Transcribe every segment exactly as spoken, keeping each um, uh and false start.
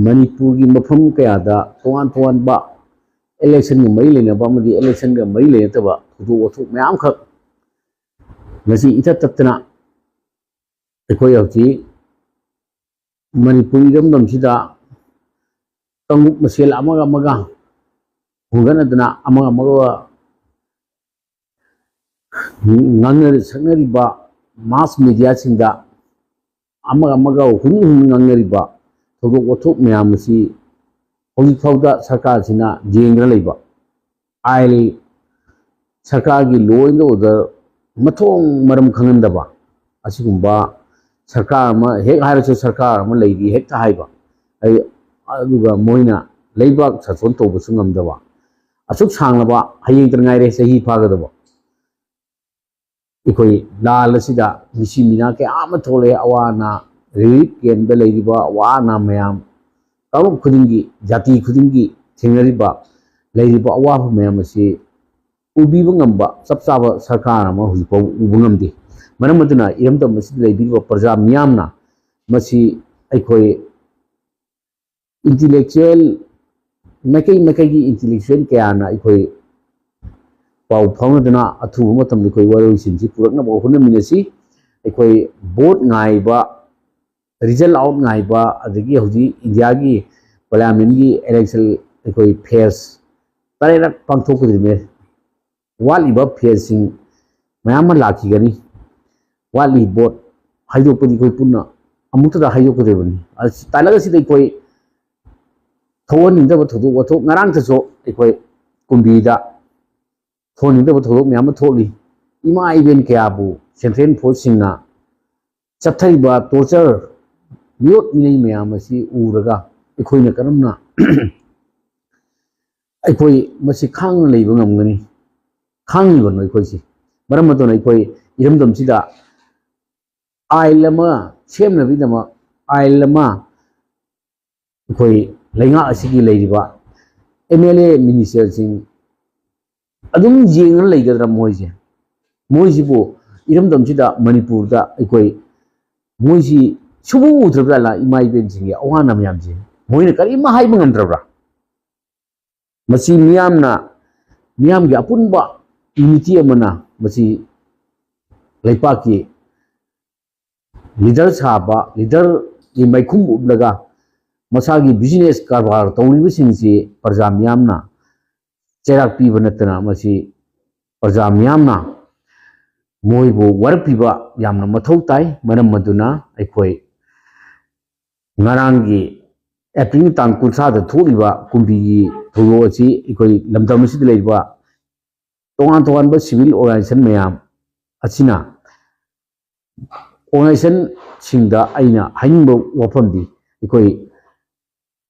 ꯃꯅꯤꯄꯨꯔꯒꯤ ꯃꯐꯝ ꯀꯌꯥꯗ ꯇꯣꯉꯥꯟ ꯇꯣꯉꯥꯟꯕ ꯏꯂꯦꯛꯁꯟꯒ ꯃꯔꯤ ꯂꯩꯅꯕ ꯑꯃꯗꯤ ꯏꯂꯦꯛꯁꯟꯒ ꯃꯔꯤ ꯂꯩꯅꯗꯕ ꯊꯧꯗꯣꯛ ꯋꯥꯊꯣꯛ ꯃꯌꯥꯝꯈꯛ ꯉꯁꯤ ꯏꯊꯠ ꯊꯠꯇꯅ ꯑꯩꯈꯣꯏ ꯍꯧꯖꯤꯛ ꯃꯅꯤꯄꯨꯔ ꯏꯔꯝꯗꯝꯁꯤꯗ ꯀꯥꯡꯂꯨꯞ ꯃꯁꯦꯜ ꯑꯃꯒ ꯑꯃꯒ ꯍꯣꯡꯒꯠꯅꯗꯅ ꯑꯃꯒ ꯑꯃꯒ ꯉꯥꯡꯅ ꯁꯛꯅꯔꯤꯕ ꯃꯥꯁ ꯃꯦꯗꯤꯌꯥꯁꯤꯡꯗ ꯑꯃꯒ ꯑꯃꯒ ꯍꯨꯟ ꯍꯨꯟ ꯉꯥꯡꯅꯔꯤꯕ ꯊꯧꯗꯣꯛ ꯋꯥꯊꯣꯛ ꯃꯌꯥꯝ ꯑꯁꯤ ꯍꯧꯖꯤꯛ ꯐꯥꯎꯗ ꯁꯔꯀꯥꯔꯁꯤꯅ ꯌꯦꯡꯗꯨꯅ ꯂꯩꯕ, ꯑꯥꯏꯟ, ꯁꯔꯀꯥꯔꯒꯤ law and order ꯃꯊꯣꯡ ꯃꯔꯝ ꯈꯪꯍꯟꯗꯕ ꯑꯁꯤꯒꯨꯝꯕ ꯁꯔꯀꯥꯔ ꯑꯃ ꯍꯦꯛ ꯍꯥꯏꯔꯁꯨ ꯁꯔꯀꯥꯔ ꯑꯃ ꯂꯩꯔꯤ ꯍꯦꯛꯇ ꯍꯥꯏꯕ, ꯑꯩ, ꯑꯗꯨꯒ ꯃꯣꯏꯅ ꯂꯩꯕꯥꯛ ꯁꯥꯁꯣꯟ ꯇꯧꯕꯁꯨ ꯉꯝꯗꯕ, ꯑꯁꯨꯛ ꯁꯥꯡꯂꯕ, ꯍꯌꯦꯡꯇ ꯉꯥꯏꯔꯦ ꯆꯍꯤ ꯐꯥꯒꯗꯕ, ꯑꯩꯈꯣꯏ ꯂꯥꯜ ꯑꯁꯤꯗ ꯃꯤꯁꯤ ꯃꯤꯅꯥ ꯀꯌꯥ ꯑꯃ ꯊꯣꯛꯂꯛꯑꯦ꯫ ꯑꯋꯥ ꯑꯅꯥ, relief camp ꯇ ꯂꯩꯔꯤꯕ ꯑꯋꯥ ꯑꯅꯥ ꯃꯌꯥꯝ, ꯀꯥꯡꯂꯨꯞ ꯈꯨꯗꯤꯡꯒꯤ, ꯖꯥꯇꯤ ꯈꯨꯗꯤꯡꯒꯤ ꯊꯦꯡꯅꯔꯤꯕ, ꯂꯩꯔꯤꯕ ꯑꯋꯥꯕ ꯃꯌꯥꯝ ꯑꯁꯤ ꯎꯕꯤꯕ ꯉꯝꯕ ꯆꯞ ꯆꯥꯕ ꯁꯔꯀꯥꯔ ꯑꯃ ꯍꯧꯖꯤꯛ ꯐꯥꯎꯕ ꯎꯕ ꯉꯝꯗꯦ꯫ ꯃꯔꯝ ꯑꯗꯨꯅ ꯏꯔꯝꯗꯝ ꯑꯁꯤꯗ ꯂꯩꯕꯤꯔꯤꯕ ꯄ꯭ꯔꯖꯥ ꯃꯤꯌꯥꯝꯅ ꯃꯁꯤ ꯑꯩꯈꯣꯏ intellectual, ꯃꯥꯏꯀꯩ ꯃꯥꯏꯀꯩꯒꯤ intellectual ꯀꯌꯥꯅ ꯑꯩꯈꯣꯏ ꯄꯥꯎ ꯐꯥꯎꯅꯗꯨꯅ ꯑꯊꯨꯕ ꯃꯇꯝꯗ ꯑꯩꯈꯣꯏ ꯋꯥꯔꯣꯏꯁꯤꯟꯁꯤ ꯄꯨꯔꯛꯅꯕ ꯍꯣꯠꯅꯃꯤꯟꯅꯁꯤ꯫ ꯑꯩꯈꯣꯏ vote ꯉꯥꯏꯕ, result out ꯉꯥꯏꯕ, ꯑꯗꯒꯤ ꯍꯧꯖꯤꯛ ꯏꯟꯗꯤꯌꯥꯒꯤ parliament ꯀꯤ election ꯑꯩꯈꯣꯏ phase ꯇꯔꯦꯠꯔꯛ ꯄꯥꯡꯊꯣꯛꯀꯗꯧꯔꯤꯕꯅꯦ꯫ ꯋꯥꯠꯂꯤꯕ phase ꯁꯤꯡ ꯃꯌꯥꯝ ꯑꯃ ꯂꯥꯛꯈꯤꯒꯅꯤ꯫ ꯋꯥꯠꯂꯤ vote ꯍꯥꯏꯗꯣꯛꯄꯗꯤ ꯑꯩꯈꯣꯏ ꯄꯨꯟꯅ ꯑꯃꯨꯛꯇꯗ ꯍꯥꯏꯗꯣꯛꯀꯗꯧꯔꯤꯕꯅꯤ꯫ ꯑꯁꯤ ꯇꯥꯂꯛ ꯑꯁꯤꯗ ꯑꯩꯈꯣꯏ ꯊꯣꯛꯍꯟꯅꯤꯡꯗꯕ ꯊꯧꯗꯣꯛ ꯋꯥꯊꯣꯛ, ꯉꯔꯥꯡꯇꯁꯨ ꯑꯩꯈꯣꯏ ꯀꯨꯝꯕꯤꯗ ꯊꯣꯛꯍꯟꯅꯤꯡꯗꯕ ꯊꯧꯗꯣꯛ ꯃꯌꯥꯝ ꯑꯃ ꯊꯣꯛꯂꯤ꯫ ꯏꯃꯥ ꯏꯕꯦꯟ ꯀꯌꯥꯕꯨ central force ꯁꯤꯡꯅ ꯆꯠꯊꯔꯤꯕ torture, ꯃꯤꯑꯣꯠ ꯃꯤꯅꯩ ꯃꯌꯥꯝ ꯑꯁꯤ ꯎꯔꯒ ꯑꯩꯈꯣꯏꯅ ꯀꯔꯝꯅ ꯑꯩꯈꯣꯏ ꯃꯁꯤ ꯈꯥꯡꯅ ꯂꯩꯕ ꯉꯝꯒꯅꯤ? ꯈꯥꯡꯂꯤꯕꯅꯣ ꯑꯩꯈꯣꯏꯁꯤ? ꯃꯔꯝ ꯑꯗꯨꯅ ꯑꯩꯈꯣꯏ ꯏꯔꯝꯗꯝꯁꯤꯗ ꯑꯥꯏꯟ ꯑꯃ ꯁꯦꯝꯅꯕꯒꯤꯗꯃꯛ ꯑꯥꯏꯟ ꯑꯃ ꯑꯩꯈꯣꯏ ꯂꯩꯉꯥꯛ ꯑꯁꯤꯒꯤ ꯂꯩꯔꯤꯕ MLA minister ꯁꯤꯡ ꯑꯗꯨꯝ ꯌꯦꯡꯗꯨꯅ ꯂꯩꯒꯗ꯭ꯔꯥ ꯃꯣꯏꯁꯦ? ꯃꯣꯏꯁꯤꯕꯨ ꯏꯔꯝꯗꯝꯁꯤꯗ, ꯃꯅꯤꯄꯨꯔꯗ ꯑꯩꯈꯣꯏ ꯃꯣꯏꯁꯤ ꯁꯨꯡꯎ ꯎꯗ꯭ꯔꯕ ꯖꯥꯠꯂꯥ? ꯏꯃꯥ ꯏꯕꯦꯟꯁꯤꯡꯒꯤ ꯑꯋꯥ ꯑꯅꯥ ꯃꯌꯥꯝꯁꯦ ꯃꯣꯏꯅ ꯀꯔꯤꯝ ꯍꯥꯏꯕ ꯉꯝꯗ꯭ꯔꯕ꯭ꯔꯥ? ꯃꯁꯤ ꯃꯤꯌꯥꯝꯅ, ꯃꯤꯌꯥꯝꯒꯤ ꯑꯄꯨꯟꯕ ꯌꯨꯅꯤꯇꯤ ꯑꯃꯅ ꯃꯁꯤ ꯂꯩꯄꯥꯛꯀꯤ ꯂꯤꯗꯔ ꯁꯥꯕ, ꯂꯤꯗꯔꯒꯤ ꯃꯥꯏꯈꯨꯝ ꯎꯞꯂꯒ ꯃꯁꯥꯒꯤ ꯕꯤꯖꯤꯅꯦꯁ ꯀꯔꯕꯥꯔ ꯇꯧꯔꯤꯕꯁꯤꯡꯁꯤ ꯄ꯭ꯔꯖꯥ ꯃꯤꯌꯥꯝꯅ ꯆꯩꯔꯥꯛ ꯄꯤꯕ ꯅꯠꯇꯅ ꯃꯁꯤ ꯄ꯭ꯔꯖꯥ ꯃꯤꯌꯥꯝꯅ ꯃꯣꯏꯕꯨ ꯋꯥꯔꯛꯄꯤꯕ ꯌꯥꯝꯅ ꯃꯊꯧ ꯇꯥꯏ꯫ ꯃꯔꯝ ꯑꯗꯨꯅ ꯑꯩꯈꯣꯏ ꯉꯔꯥꯡꯒꯤ ꯑꯦꯄ꯭ꯔꯤꯜ ꯇꯥꯡ ꯀꯨꯟꯊ꯭ꯔꯥꯗ ꯊꯣꯛꯂꯤꯕ ꯀꯨꯝꯕꯤꯒꯤ ꯊꯧꯗꯣꯛ ꯑꯁꯤ ꯑꯩꯈꯣꯏ ꯂꯝꯗꯝ ꯑꯁꯤꯗ ꯂꯩꯔꯤꯕ ꯇꯣꯉꯥꯟ ꯇꯣꯉꯥꯟꯕ ꯁꯤꯚꯤꯜ ꯑꯣꯔꯒꯅꯥꯏꯖꯦꯁꯟ ꯃꯌꯥꯝ ꯑꯁꯤꯅ ꯑꯣꯔꯒꯅꯥꯏꯖꯦꯁꯟꯁꯤꯡꯗ ꯑꯩꯅ ꯍꯥꯏꯅꯤꯡꯕ ꯋꯥꯐꯝꯗꯤ, ꯑꯩꯈꯣꯏ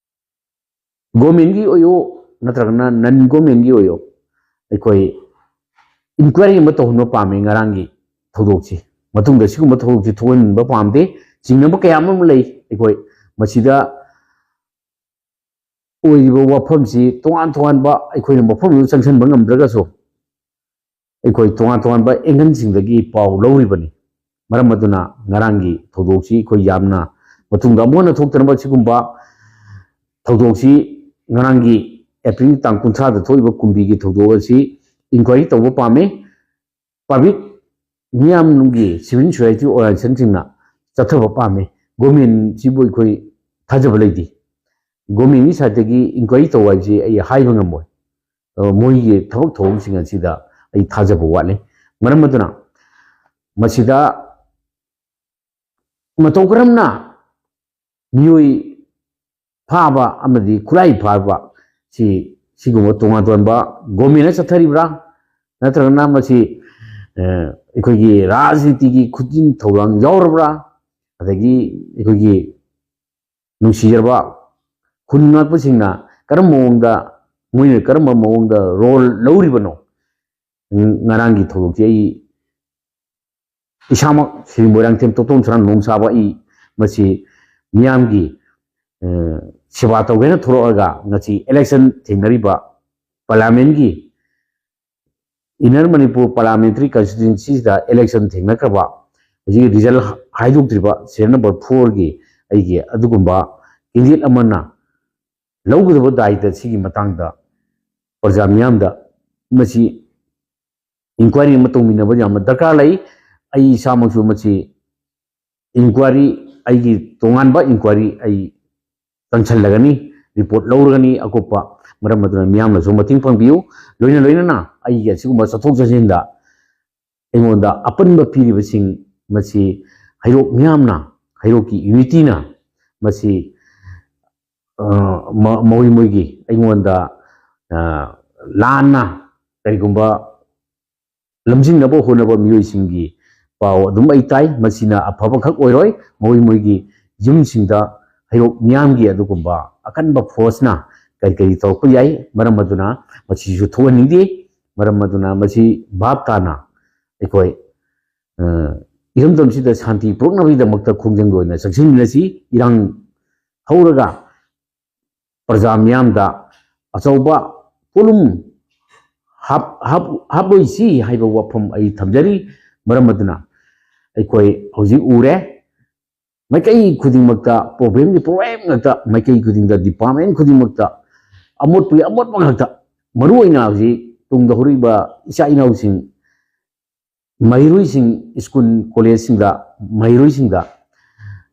ꯒꯣꯔꯃꯦꯟꯒꯤ ꯑꯣꯏꯌꯣ ꯅꯠꯇ꯭ꯔꯒꯅ ꯅꯟ ꯒꯣꯔꯃꯦꯟꯒꯤ ꯑꯣꯏꯌꯣ, ꯑꯩꯈꯣꯏ ꯏꯟꯀ꯭ꯋꯥꯏꯔꯤ ꯑꯃ ꯇꯧꯍꯟꯕ ꯄꯥꯝꯃꯤ ꯉꯔꯥꯡꯒꯤ ꯊꯧꯗꯣꯛꯁꯤ꯫ ꯃꯇꯨꯡꯗ ꯁꯤꯒꯨꯝꯕ ꯊꯧꯗꯣꯛꯁꯤ ꯊꯣꯛꯍꯟꯕ ꯄꯥꯝꯗꯦ꯫ ꯆꯤꯡꯅꯕ ꯀꯌꯥ ꯑꯃ ꯂꯩ꯫ ꯑꯩꯈꯣꯏ ꯃꯁꯤꯗ ꯑꯣꯏꯔꯤꯕ ꯋꯥꯐꯝꯁꯤ ꯇꯣꯉꯥꯟ ꯇꯣꯉꯥꯟꯕ, ꯑꯩꯈꯣꯏꯅ ꯃꯐꯝꯗꯨꯗ ꯆꯪꯁꯤꯟꯕ ꯉꯝꯗ꯭ꯔꯒꯁꯨ ꯑꯩꯈꯣꯏ ꯇꯣꯉꯥꯟ ꯇꯣꯉꯥꯟꯕ ꯑꯦꯡꯒꯜꯁꯤꯡꯗꯒꯤ ꯄꯥꯎ ꯂꯧꯔꯤꯕꯅꯤ꯫ ꯃꯔꯝ ꯑꯗꯨꯅ ꯉꯔꯥꯡꯒꯤ ꯊꯧꯗꯣꯛꯁꯤ ꯑꯩꯈꯣꯏ ꯌꯥꯝꯅ ꯃꯇꯨꯡꯗ ꯑꯃꯨꯛ ꯍꯟꯅ ꯊꯣꯛꯇꯅꯕ ꯁꯤꯒꯨꯝꯕ ꯊꯧꯗꯣꯛꯁꯤ, ꯉꯔꯥꯡꯒꯤ ꯑꯦꯄ꯭ꯔꯤꯜ ꯇꯥꯡ ꯀꯨꯟꯊ꯭ꯔꯥꯗ ꯊꯣꯛꯏꯕ ꯀꯨꯝꯕꯤꯒꯤ ꯊꯧꯗꯣꯛ ꯑꯁꯤ ꯏꯟꯀ꯭ꯋꯥꯏꯔꯤ ꯇꯧꯕ ꯄꯥꯝꯃꯤ꯫ ꯄꯕ꯭ꯂꯤꯛ, ꯃꯤꯌꯥꯝꯒꯤ ꯁꯤꯚꯤꯜ ꯁꯣꯁꯥꯏꯇꯤ ꯑꯣꯔꯒꯅꯥꯏꯖꯦꯁꯟꯁꯤꯡꯅ ꯆꯠꯊꯕ ꯄꯥꯝꯃꯤ꯫ ꯒꯣꯔꯃꯦꯟꯁꯤꯕꯨ ꯑꯩꯈꯣꯏ ꯊꯥꯖꯕ ꯂꯩꯇꯦ꯫ ꯒꯣꯔꯃꯦꯟꯒꯤ ꯁꯥꯏꯠꯇꯒꯤ ꯏꯟꯀ꯭ꯋꯥꯏꯔꯤ ꯇꯧ ꯍꯥꯏꯕꯁꯤ ꯑꯩ ꯍꯥꯏꯕ ꯉꯝꯃꯣꯏ꯫ ꯑ, ꯃꯣꯏꯒꯤ ꯊꯕꯛ ꯊꯧꯔꯝꯁꯤꯡ ꯑꯁꯤꯗ ꯑꯩ ꯊꯥꯖꯕ ꯋꯥꯠꯂꯤ꯫ ꯃꯔꯝ ꯑꯗꯨꯅ ꯃꯁꯤꯗ ꯃꯇꯧ ꯀꯔꯝꯅ ꯃꯤꯑꯣꯏ ꯐꯥꯕ ꯑꯃꯗꯤ ꯈꯨꯠꯂꯥꯏ ꯐꯥꯕ ꯁꯤ, ꯁꯤꯒꯨꯝꯕ ꯇꯣꯉꯥꯟ ꯇꯣꯉꯥꯟꯕ ꯒꯣꯔꯃꯦꯟꯅ ꯆꯠꯊꯔꯤꯕ꯭ꯔꯥ, ꯅꯠꯇ꯭ꯔꯒꯅ ꯃꯁꯤ, ꯑ, ꯑꯩꯈꯣꯏꯒꯤ ꯔꯥꯖꯅꯤꯇꯤꯒꯤ ꯈꯨꯖꯤꯟ ꯊꯧꯔꯥꯡ ꯌꯥꯎꯔꯕ꯭ꯔꯥ, ꯑꯗꯒꯤ ꯑꯩꯈꯣꯏꯒꯤ ꯅꯨꯡꯁꯤꯖꯔꯕ ꯈꯨꯟ ꯉꯥꯛꯄꯁꯤꯡꯅ ꯀꯔꯝꯕ ꯃꯑꯣꯡꯗ, ꯃꯣꯏꯅ ꯀꯔꯝꯕ ꯃꯑꯣꯡꯗ ꯔꯣꯜ ꯂꯧꯔꯤꯕꯅꯣ? ꯉꯔꯥꯡꯒꯤ ꯊꯧꯗꯣꯛꯁꯤ ꯑꯩ ꯏꯁꯥꯃꯛ ꯁꯤꯔꯤ ꯃꯣꯏꯔꯥꯡꯊꯦꯝ ꯇꯣꯞꯇꯣꯝ ꯁꯅꯥ ꯅꯣꯡ ꯁꯥꯕ ꯑꯩ ꯃꯁꯤ ꯃꯤꯌꯥꯝꯒꯤ, ꯑ, ꯁꯦꯕꯥ ꯇꯧꯒꯦꯅ ꯊꯣꯛꯂꯛꯑꯒ ꯉꯁꯤ ꯏꯂꯦꯛꯁꯟ ꯊꯦꯡꯅꯔꯤꯕ ꯄꯥꯔꯂꯤꯌꯥꯃꯦꯟꯒꯤ, ꯏꯟꯅꯔ ꯃꯅꯤꯄꯨꯔ ꯄꯥꯔꯂꯤꯌꯥꯃꯦꯟꯇꯔꯤ ꯀꯟꯁꯇꯤꯇ꯭ꯌꯨꯟꯁꯤꯁꯤꯗ ꯏꯂꯦꯛꯁꯟ ꯊꯦꯡꯅꯈ꯭ꯔꯕ, ꯍꯧꯖꯤꯛ ꯔꯤꯖꯜ ꯍꯥꯏꯗꯣꯛꯇ꯭ꯔꯤꯕ ꯁꯦꯔꯤꯌꯦꯜ ꯅꯝꯕꯔ ꯐꯣꯔꯒꯤ ꯑꯩꯒꯤ ꯑꯗꯨꯒꯨꯝꯕ ꯀꯦꯟꯗꯤꯗꯦꯠ ꯑꯃꯅ ꯂꯧꯒꯗꯕ ꯗꯥꯏꯇ ꯁꯤꯒꯤ ꯃꯇꯥꯡꯗ ꯄ꯭ꯔꯖꯥ ꯃꯤꯌꯥꯝꯗ ꯃꯁꯤ ꯏꯟꯀ꯭ꯋꯥꯏꯔꯤ ꯑꯃ ꯇꯧꯃꯤꯟꯅꯕ ꯌꯥꯝꯅ ꯗꯔꯀꯥꯔ ꯂꯩ꯫ ꯑꯩ ꯏꯁꯥꯃꯛꯁꯨ ꯃꯁꯤ ꯏꯟꯀ꯭ꯋꯥꯏꯔꯤ, ꯑꯩꯒꯤ ꯇꯣꯉꯥꯟꯕ ꯏꯟꯀ꯭ꯋꯥꯏꯔꯤ ꯑꯩ ꯆꯪꯁꯜꯂꯒꯅꯤ, ꯔꯤꯄꯣꯔꯠ ꯂꯧꯔꯒꯅꯤ ꯑꯀꯨꯞꯄ꯫ ꯃꯔꯝ ꯑꯗꯨꯅ ꯃꯤꯌꯥꯝꯅꯁꯨ ꯃꯇꯦꯡ ꯄꯥꯡꯕꯤꯌꯨ꯫ ꯂꯣꯏꯅ ꯂꯣꯏꯅꯅ ꯑꯩꯒꯤ ꯑꯁꯤꯒꯨꯝꯕ ꯆꯠꯊꯣꯛ ꯆꯠꯁꯤꯟꯗ ꯑꯩꯉꯣꯟꯗ ꯑꯄꯟꯕ ꯄꯤꯔꯤꯕꯁꯤꯡ ꯃꯁꯤ ꯍꯩꯔꯣꯛ ꯃꯤꯌꯥꯝꯅ, ꯍꯩꯔꯣꯛꯀꯤ ꯌꯨꯅꯤꯇꯤꯅ ꯃꯁꯤ, ꯑ, ꯃ-, ꯃꯈꯣꯏ ꯃꯣꯏꯒꯤ ꯑꯩꯉꯣꯟꯗ, ꯑ, ꯂꯥꯟꯅ ꯀꯔꯤꯒꯨꯝꯕ ꯂꯝꯖꯤꯡꯅꯕ ꯍꯣꯠꯅꯕ ꯃꯤꯑꯣꯏꯁꯤꯡꯒꯤ ꯄꯥꯎ ꯑꯗꯨꯝ ꯑꯩ ꯇꯥꯏ꯫ ꯃꯁꯤꯅ ꯑꯐꯕꯈꯛ ꯑꯣꯏꯔꯣꯏ꯫ ꯃꯈꯣꯏ ꯃꯣꯏꯒꯤ ꯌꯨꯝꯁꯤꯡꯗ ꯍꯩꯔꯣꯛ ꯃꯤꯌꯥꯝꯒꯤ ꯑꯗꯨꯒꯨꯝꯕ ꯑꯀꯟꯕ ꯐꯣꯔꯁꯅ ꯀꯔꯤ ꯀꯔꯤ ꯇꯧꯔꯛꯄ ꯌꯥꯏ꯫ ꯃꯔꯝ ꯑꯗꯨꯅ ꯃꯁꯤꯁꯨ ꯊꯣꯛꯍꯟꯅꯤꯡꯗꯦ꯫ ꯃꯔꯝ ꯑꯗꯨꯅ ꯃꯁꯤ ꯚꯥꯞ ꯇꯥꯅ ꯑꯩꯈꯣꯏ, ꯑ, ꯏꯔꯝꯗꯝꯁꯤꯗ ꯁꯥꯟꯇꯤ ꯄꯨꯔꯛꯅꯕꯒꯤꯗꯃꯛꯇ ꯈꯣꯡꯖꯪꯗ ꯑꯣꯏꯅ ꯆꯪꯁꯤꯟꯃꯤꯟꯅꯁꯤ꯫ ꯏꯔꯥꯡ ꯍꯧꯔꯒ ꯄ꯭ꯔꯖꯥ ꯃꯤꯌꯥꯝꯗ ꯑꯆꯧꯕ ꯄꯣꯠꯂꯨꯝ ꯍꯥꯞ-, ꯍꯥꯞ-, ꯍꯥꯞꯂꯣꯏꯁꯤ ꯍꯥꯏꯕ ꯋꯥꯐꯝ ꯑꯩ ꯊꯝꯖꯔꯤ꯫ ꯃꯔꯝ ꯑꯗꯨꯅ ꯑꯩꯈꯣꯏ ꯍꯧꯖꯤꯛ ꯎꯔꯦ, ꯃꯥꯏꯀꯩ ꯈꯨꯗꯤꯡꯃꯛꯇ ꯄ꯭ꯔꯣꯕ꯭ꯂꯦꯝꯒꯤ ꯄ꯭ꯔꯣꯕ꯭ꯂꯦꯝ ꯉꯥꯛꯇ, ꯃꯥꯏꯀꯩ ꯈꯨꯗꯤꯡꯗ ꯗꯤꯄꯥꯔꯠꯃꯦꯟ ꯈꯨꯗꯤꯡꯃꯛꯇ ꯑꯃꯣꯠꯄꯒꯤ ꯑꯃꯣꯠꯄ ꯉꯥꯛꯇ꯫ ꯃꯔꯨꯑꯣꯏꯅ ꯍꯧꯖꯤꯛ ꯇꯨꯡꯗ ꯍꯧꯔꯛꯏꯕ ꯏꯆꯥ ꯏꯅꯥꯎꯁꯤꯡ, ꯃꯍꯩꯔꯣꯏꯁꯤꯡ, ꯁ꯭ꯀꯨꯜ ꯀꯣꯂꯦꯖꯁꯤꯡꯗ ꯃꯍꯩꯔꯣꯏꯁꯤꯡꯗ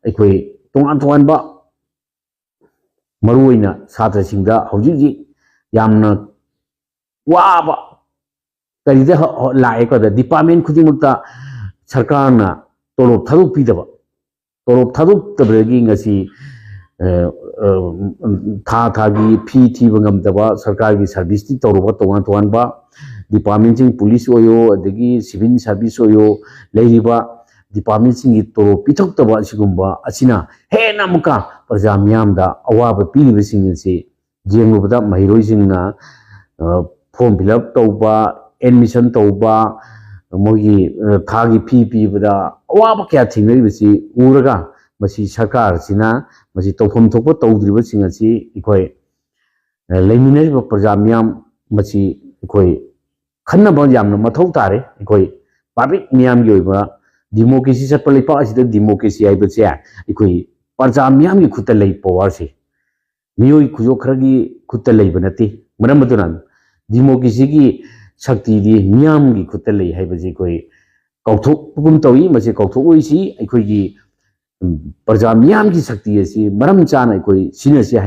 ꯑꯩꯈꯣꯏ ꯇꯣꯉꯥꯟ ꯇꯣꯉꯥꯟꯕ ꯃꯔꯨꯑꯣꯏꯅ ꯁꯥꯇ꯭ꯔꯁꯤꯡꯗ ꯍꯧꯖꯤꯛ ꯍꯧꯖꯤꯛ ꯌꯥꯝꯅ ꯋꯥꯕ ꯀꯔꯤꯗ ꯍ-, ꯍ-, ꯂꯥꯛꯑꯦ ꯀꯣꯗ ꯗꯤꯄꯥꯔꯠꯃꯦꯟ ꯈꯨꯗꯤꯡꯃꯛꯇ ꯁꯔꯀꯥꯔꯅ ꯇꯣꯂꯣꯞ ꯊꯥꯗꯣꯛꯄꯤꯗꯕ, ꯇꯣꯂꯣꯞ ꯊꯥꯗꯣꯛꯇꯕꯗꯒꯤ ꯉꯁꯤ, ꯑ, ꯑ, ꯊꯥ ꯊꯥꯒꯤ ꯐꯤ ꯊꯤꯕ ꯉꯝꯗꯕ, ꯁꯔꯀꯥꯔꯒꯤ ꯁꯥꯔꯚꯤꯁꯇꯤ ꯇꯧꯔꯨꯕ ꯇꯣꯉꯥꯟ ꯇꯣꯉꯥꯟꯕ ꯗꯤꯄꯥꯔꯠꯃꯦꯟꯁꯤꯡ, ꯄꯨꯂꯤꯁ ꯑꯣꯏꯌꯣ, ꯑꯗꯒꯤ ꯁꯤꯚꯤꯜ ꯁꯥꯔꯚꯤꯁ ꯑꯣꯏꯌꯣ, ꯂꯩꯔꯤꯕ ꯗꯤꯄꯥꯔꯠꯃꯦꯟꯁꯤꯡꯒꯤ ꯇꯣꯂꯣꯞ ꯄꯤꯊꯣꯛꯇꯕ ꯑꯁꯤꯒꯨꯝꯕ ꯑꯁꯤꯅ ꯍꯦꯟꯅ ꯑꯃꯨꯛꯀ ꯄ꯭ꯔꯖꯥ ꯃꯤꯌꯥꯝꯗ ꯑꯋꯥꯕ ꯄꯤꯔꯤꯕꯁꯤꯡ ꯑꯁꯤ ꯌꯦꯡꯂꯨꯕꯗ ꯃꯍꯩꯔꯣꯏꯁꯤꯡꯅ, ꯑ, ꯐꯣꯔꯝ ꯐꯤꯜ ꯑꯞ ꯇꯧꯕ, ꯑꯦꯗꯃꯤꯁꯟ ꯇꯧꯕ, ꯃꯣꯏꯒꯤ, ꯑ, ꯊꯥꯒꯤ ꯐꯤ ꯄꯤꯕꯗ ꯑꯋꯥꯕ ꯀꯌꯥ ꯊꯦꯡꯅꯔꯤꯕꯁꯤ ꯎꯔꯒ ꯃꯁꯤ ꯁꯔꯀꯥꯔꯁꯤꯅ ꯃꯁꯤ ꯇꯧꯐꯝ ꯊꯣꯛꯄ ꯇꯧꯗ꯭ꯔꯤꯕꯁꯤꯡ ꯑꯁꯤ ꯑꯩꯈꯣꯏ, ꯑ, ꯂꯩꯃꯤꯟꯅꯔꯤꯕ ꯄ꯭ꯔꯖꯥ ꯃꯤꯌꯥꯝ ꯃꯁꯤ ꯑꯩꯈꯣꯏ ꯈꯟꯅꯕ ꯌꯥꯝꯅ ꯃꯊꯧ ꯇꯥꯔꯦ꯫ ꯑꯩꯈꯣꯏ ꯄꯕ꯭ꯂꯤꯛ ꯃꯤꯌꯥꯝꯒꯤ ꯑꯣꯏꯕ ꯗꯤꯃꯣꯀ꯭ꯔꯦꯁꯤ ꯆꯠꯄ ꯂꯩꯄꯥꯛ ꯑꯁꯤꯗ ꯗꯤꯃꯣꯀ꯭ꯔꯦꯁꯤ ꯍꯥꯏꯕꯁꯦ ꯑꯩꯈꯣꯏ ꯄ꯭ꯔꯖꯥ ꯃꯤꯌꯥꯝꯒꯤ ꯈꯨꯠꯇ ꯂꯩ ꯄꯋꯥꯔꯁꯤ꯫ ꯃꯤꯑꯣꯏ ꯈꯨꯖꯣꯛ ꯈꯔꯒꯤ ꯈꯨꯠꯇ ꯂꯩꯕ ꯅꯠꯇꯦ꯫ ꯃꯔꯝ ꯑꯗꯨꯅ ꯗꯤꯃꯣꯀ꯭ꯔꯦꯁꯤꯒꯤ ꯁꯛꯇꯤꯗꯤ ꯃꯤꯌꯥꯝꯒꯤ ꯈꯨꯠꯇ ꯂꯩ ꯍꯥꯏꯕꯁꯤ ꯑꯩꯈꯣꯏ ꯀꯥꯎꯊꯣꯛꯄꯒꯨꯝ ꯇꯧꯏ꯫ ꯃꯁꯤ ꯀꯥꯎꯊꯣꯛꯂꯣꯏꯁꯤ꯫ ꯑꯩꯈꯣꯏꯒꯤ, ꯎꯝ, ꯄ꯭ꯔꯖꯥ ꯃꯤꯌꯥꯝꯒꯤ ꯁꯛꯇꯤ ꯑꯁꯤ ꯃꯔꯝ ꯆꯥꯅ ꯑꯩꯈꯣꯏ ꯁꯤꯖꯤꯟꯅꯁꯤ꯫